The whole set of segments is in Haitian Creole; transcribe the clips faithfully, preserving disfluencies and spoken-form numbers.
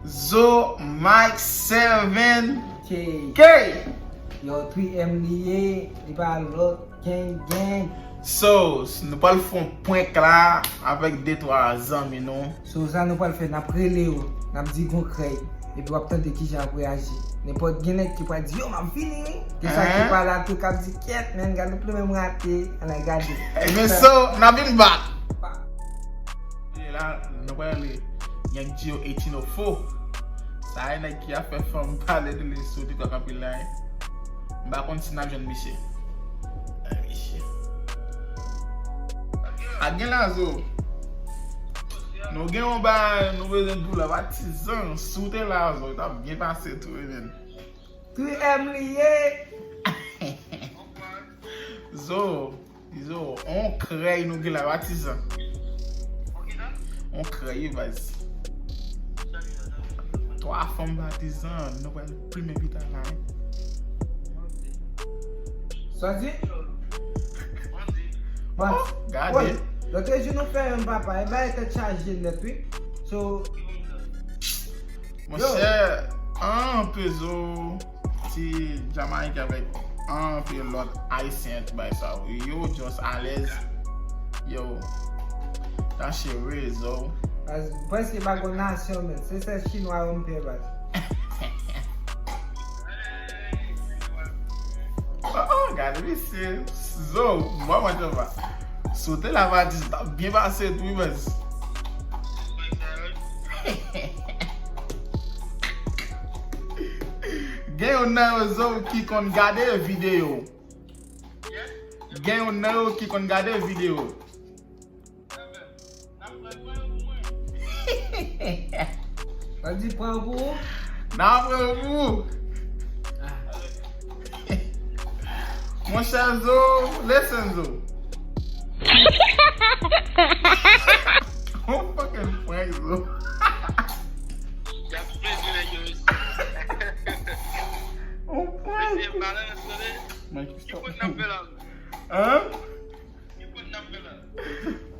Zo Mike Seven K. K. Yo, three M li ye, li pa lòt, gang, gang. So, s- nou pral fè yon prank la avèk de twa zanmi nou. So, sa nou pral fè, n ap rele yo, n ap di gon krèy, epi w ap tande kijan y ap reyaji. Nenpòt gen nèg ki pral di, yo, m ap vini, wi. Gen sa ki pa la tou k ap di, kyèt, men, gade nou plimen m rate, ann al gade. Ebyen, so, n ap vin back. E la, nou pral rele Young Gio eighteen oh four. Sa e nèg ki ap fè fanm pale de li sou TikTok anpil la, hein. M pa konn si n ap jwenn misye. Ay, misye. A gen la, Zo. Nou gen yon bagay, nou bezwen di w la, patizan, si w te la, Zo, t ap byen pase tou, wi, men. Three M li ye. Zo, Zo, on krèy nou gen la, patizan. On krèy, wi, baz. Twa fanm, patizan, nou pral plimen pita la, hein. Sa di? Bon, oh, gade. Lòt jou nou fè yon, papa, e bay tèt chaje nèt, wi. So, monchè, anpe Zo, ti Jamayik avèk anpe lòt Ayisyen bay sa, wi. Yo just alèz. Yo, ta chere Zo. Prèske pa gon nasyon, men. Se sèl chinwa yo m pè, baz. Oh, oh, gade misye. Zo, mwen mwen te va. Sote la va di, sa byen pase tou, wi, baz. Gen yon nan yo, Zo, ki konn gade videyo. Gen yon nan yo ki konn gade videyo. Sa di pran pou ou? N a pran pou ou. Monchè Zo, listen Zo. On fucking prank Zo. On prank. Hein?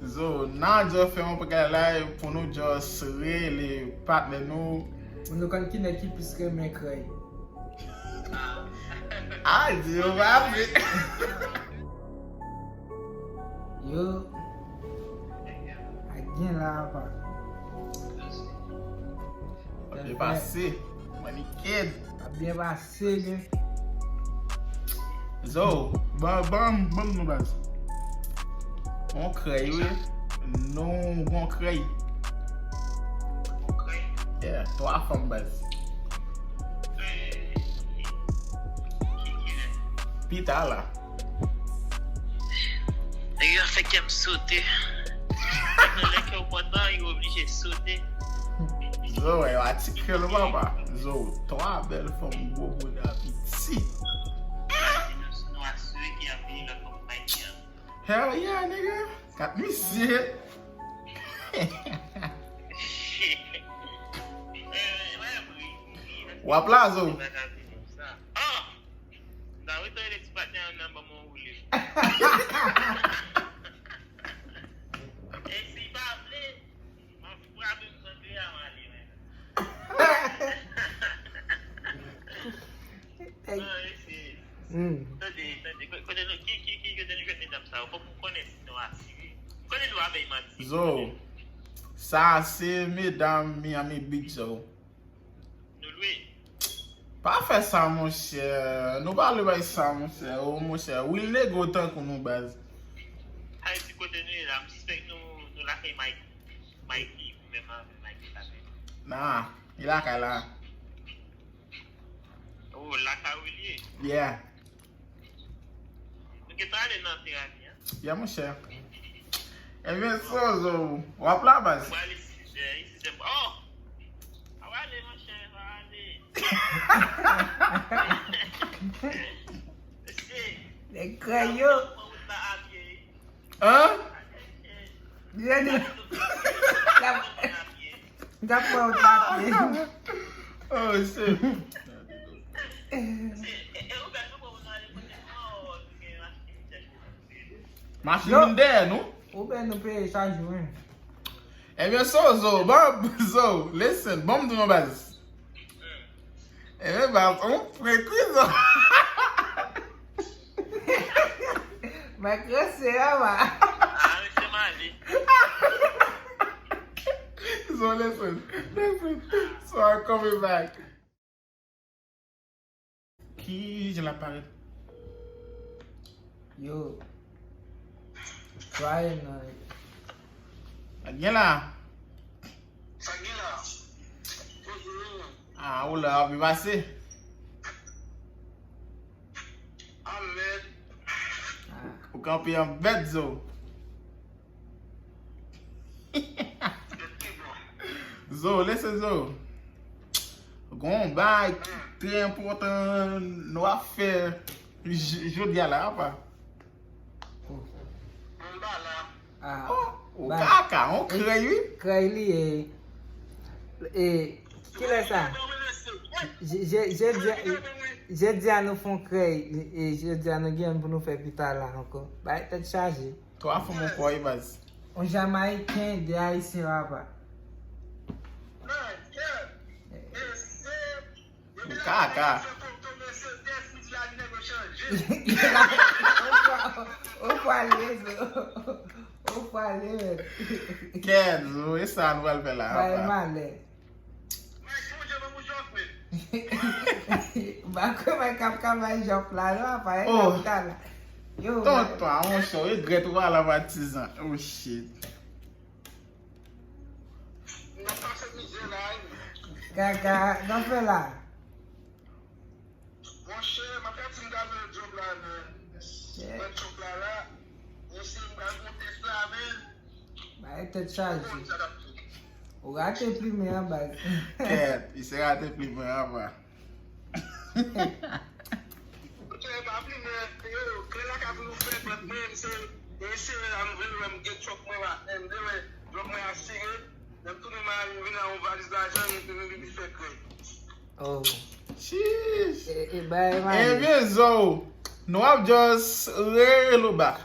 Zo, n a just fè yon bagay la pou nou just rele patnè nou. Pou nou konn ki nèg ki plis renmen krèy. A, di yo pa vle. Yo. A gen la, apa. Ap byen pase. Money kid. Ap byen pase. Se gen. Zo, ban, ban, ban nou baz. On krèy, wi. Nou, on krèy. Yeah, twa fanm baz. Pita la. Nèg yo fè kè m sote. Nan lè kè w kontan, yo oblije sote. Zo, wè, yo atike l, papa. Zo, twa bèl fanm, gwo bouda, piti. Nou asire ki ap vini lòt fanm pa isit. Hell yeah, nigga. Kat misye. W ap la, Zo. Ah! M ta rete rele ti patnè an nan ban mwen woule. E si l pa vle, m ap frape m kontre a, m ale, men. Ay. Non, mesye. Hmm. Tande, tande, ko- kote nou, ki, ki, ki, kote nou jwenn medam sa yo? Fòk nou konnen si nou asire. Kote nou avèy manti? Zo, sa se medam Miami Beach, Zo. Nou lwe. Pa fè sa, monchè. Nou pa lwe bay sa, monchè. O, monchè. Will Nego tankou nou, baz. Ayiti kote nou ye la, m sispèk nou, nou lakay Mike, Mikey, ou menm avè Mikey lakay. Nah, li lakay la. Oh, lakay ou li ye? Yeah. Nou gentan ale nan terapi, an? Ya, monchè. Ebyen, so, so, w ap la, baz. Mwen ale sizè, sizè. Oh! A w ale, monchè, w ale. Mesye. Nèg krayo. Pran wout la a pye, wi. An? Li redi. N ap pran yon tapye. Oh, shit. Machin vin dèyè nou. Ou ben nou peye chak jou, wi. Ebyen, so, Zo, bon, Zo, listen, bon, m di w non, baz. Ebyen, baz, on prank wi, Zo. Mwen krese a, wa. Ah, mesye Mali. Zo, listen, listen. So, I'm coming back. Ki jan l ap parèt? Yo. Try nan. Sa k gen la? Sa k gen la? Ah, ou la, ap pase. Ah, mèd. Ou kanpe an bèt, Zo. Zo, listen, Zo. Gon bagay ki trè enpòtan nou ap fè j- jodi a la, apa. Ah, oh, ou kaka, on krèy, wi. Krèy li ye. E, kilè sa? Je- je- Jodi a, jodi a nou fè on krèy. E, jodi a nou gen youn pou nou fè pita la ankò. Bay tèt chaje. Twa fanm ankò, wi, baz. On Jamayiken, de Ayisyen, papa. Ou kaka. Ou pwale, Zo. Ou pwale, men. Kèt, Zo, e sa nou pral fè la, papa. Bay malè. Ba kwe mwen kap ka bay jòf la, non, apa, e Oh. Kap ta la. Yo, Tonton, a monchè, w regrèt ou pa la patizan. Oh, shit. Kaka, nan fè la. Monchè, m ap gade si m ka jwenn djòb la, men. Mwen djòb la, la. Mesye, m pral fè yon tès la, men. Bay tèt chaje. Ou rate plimen an, baz. Kèt, misye rate plimen an, apa. Kè pa plimen, yo, kè la ka pou nou fè plat mwen, misye, misye, a m vin wè m gen djòb mwen, pa, m vle wè djòb mwen asire, lè m tounen Miami, m vin a yon valiz lajan, epi m vin fè krèy. Oh. Sheesh. E, e, bay, man. Ebyen, Zo, nou ap just rele w back.